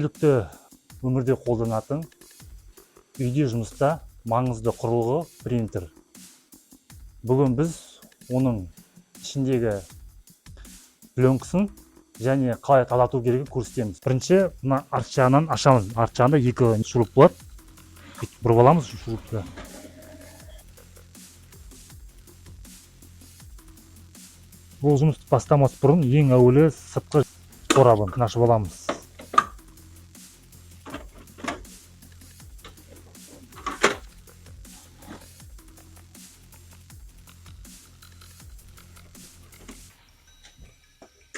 Күнделікті өмірде қолданатын, үйде, жұмыста маңызды құрылғы – принтер. Бүгін біз оның ішіндегі пленкасын және қалай тазарту керегін көрсетеміз. Бірінші мына арт жағынан ашамыз. Арт жағында екі шуруп болады, бүйтіп бұрып аламыз шурупты. Бұл жұмысты бастамас бұрын ең әуелі сыртқы қорабын ашып аламыз.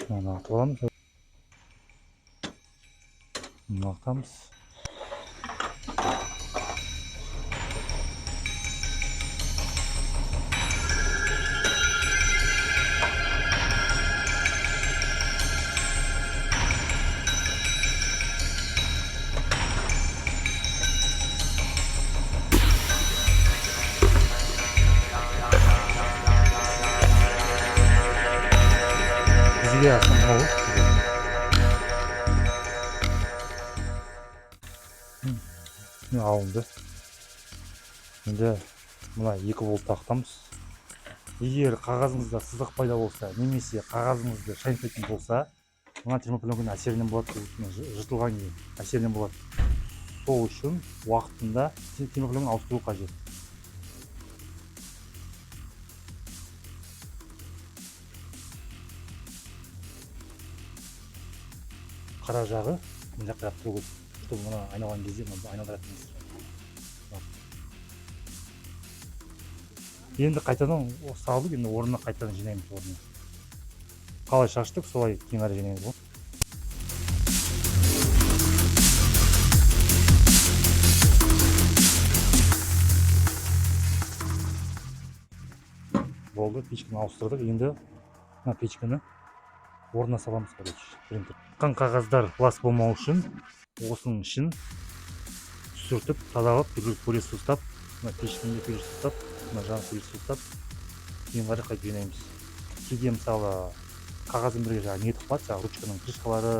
Мынаны ағытып аламыз, мынаны ағытамыз. Бізге мынау. Міне, алынды. Енді мына екі болтты ағытамыз. Егер қағазыңызда сызық пайда болса немесе қағазыңызды шайнайтын болса, мына термопленканың әсерінен болады, жыртылған кейін әсерінен болады. Сол үшін уақытында термопленканы ауыстыру қажет. Қара жағы мына жаққа қарап тұру керек, чтобы мына айналған кезде мына айналдыратын емес. Енді қайтадан салдық, енді орнына қайтадан жинаймыз. Орнына қалай шаштық, солай кейін қарай жинаймыз ғой. Болды, печканы ауыстырдық. Енді мына печканы орнына саламыз. Короче, принтер қан қағаздар лас болмау үшін осының ішін сүртіп, тазалап, пылесос ұстап, мына печканы пылесос ұстап, мына жағын пылесос ұстап, кейін қарай қайтып жинаймыз. Кейде, мысалы, қағазбен бірге жаңағы не тұрып қалады, жаңағы ручканың крышкалары,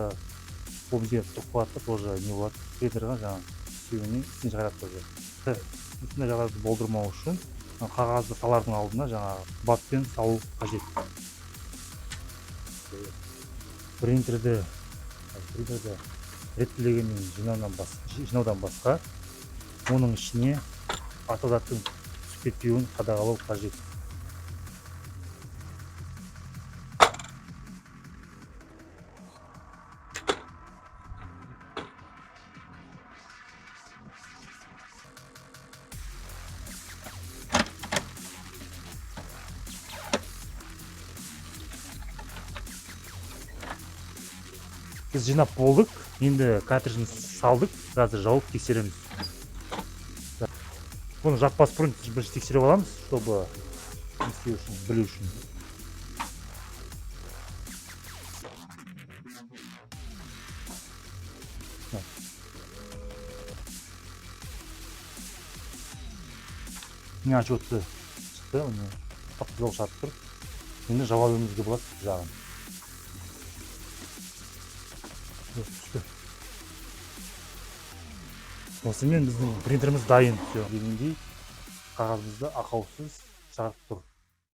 ол бізге тұрып қалады да, тоже не болады, принтерға жаңағы істеуіне, істен шығарады тоже. Осындай жағдайды болдырмау үшін мына қағазды салардың алдына жаңағы баппен салу қажет. Принтерді реттелгеннен жинаудан басқа, оның ішіне артық заттың түсіп кетпеуін қадағалау қажет. Біз жинап болдық, енді картриджін салдық, қазір жауып тексереміз. Бұны жаппас бұрын бірінші тексеріп аламыз, чтобы не істеу үшін, білу үшін. Так. Міне, отчеты шықты, міне, тап таза шығарып тұр. Енді жаба беруімізге болады жағын. Түсті. Осымен біздің принтеріміз дайын. Все дегендей, қағазымызды ақаусыз шығарып тұр.